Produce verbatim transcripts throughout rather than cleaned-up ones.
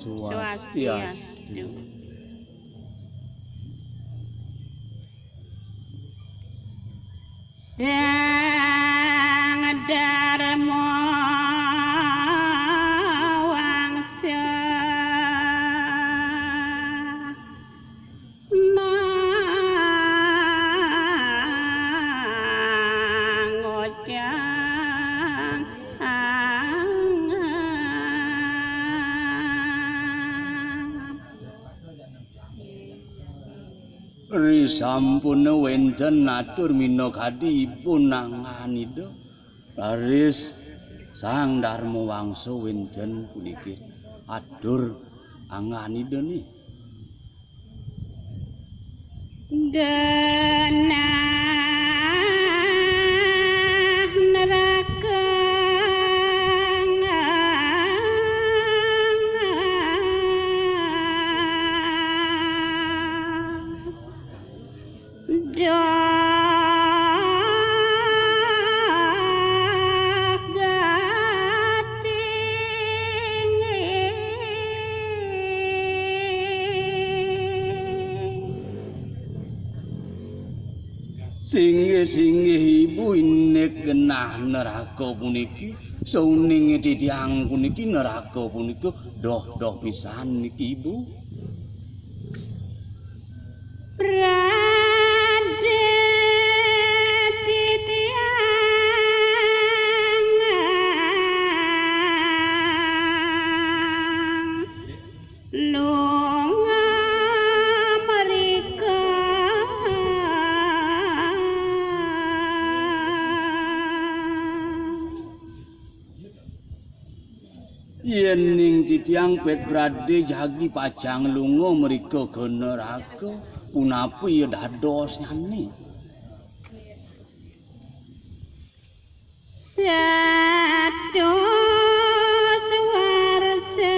Swastiastu. Sang Dharma Wangsa mangocang. Risampun wénten atur minakadi ibu nanganida. Raris Sang Dharma Wangsa wénten puniki atur anganida nih. Genah neraka. Doh gating. Singgih-singgih ibu indik genah neraka puniki, sauning titiang puniki neraka punika doh-doh pisan niki ibu. Pradé titiang lunga mrika. Yéning titiang pét pradé jagi pacang lunga mrika ka neraka, punapi ya dadosnyané? Satus warsa.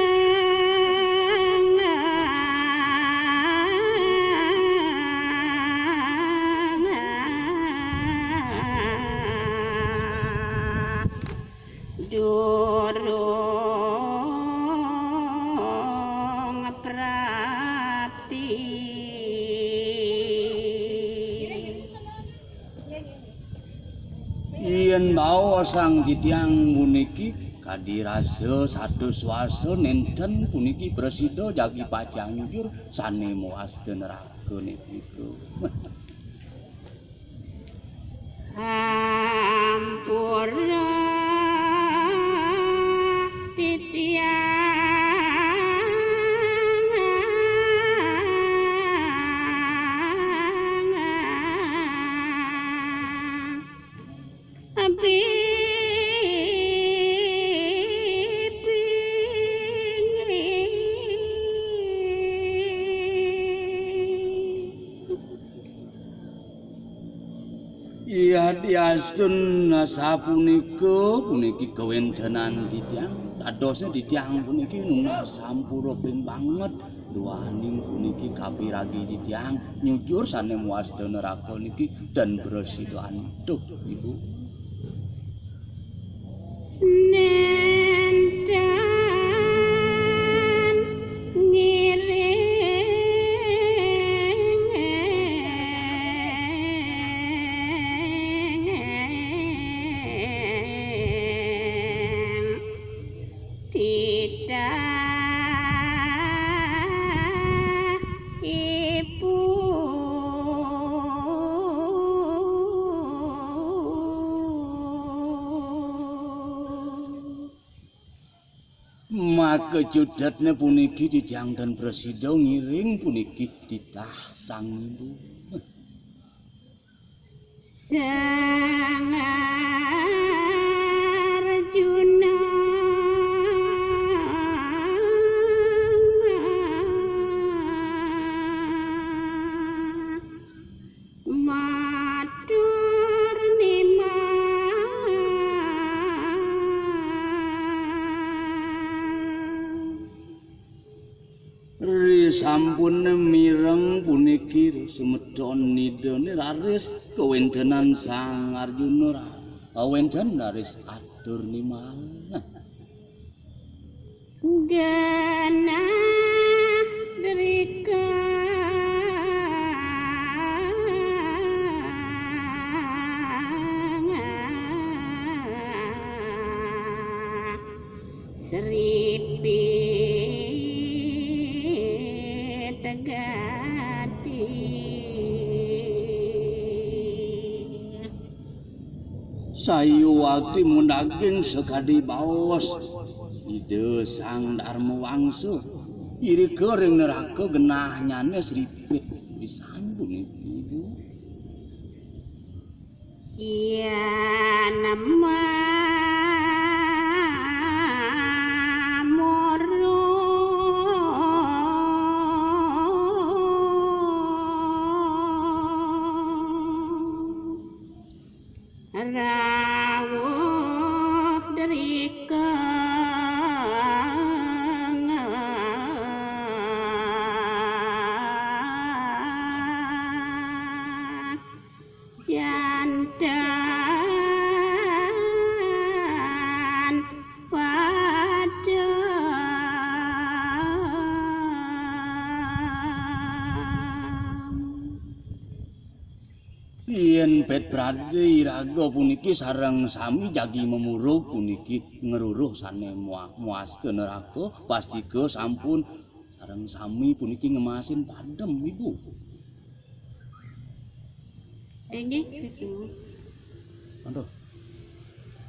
Durung prati. Yén baosang titiang puniki kadi rasa satus warsa nénten puniki prasida jagi pacang nyujur sané mawasta neraka niki. Ampura titiang. Yadiastun sapunika, puniki kawéntenan titiang, dadosnya titiang puniki nunas sampura ping banget duaning puniki kapiragi titiang nyujur sané mawasta neraka niki ten prasida antuk, Ibu. Nénten ngiring. Titah ibu. Maka cudetné puniki titiang tan prasida ngiring puniki titah sang ibu. Sang Arjuna matur nimbal. Risampun mireng puniki semeton Ida, raris kawéntenan Sang Arjuna ra-, kawénten raris atur nimbal. Genah Ripit gati. Sayuwakti mun daging sakadi baos Ida Sang Dharma Wangsa, irika ring neraka genahnyane sripit pisan puniki. Yan mamurung rawuh drikeng janten padem. Yen Pet Prade iraga puniki sareng sami jagi mamurug puniki ngruruh sane mua-, muasta neraka, pastika sampun sareng sami puniki ngemasin padem, Ibu. Inggih, saking. Aduh.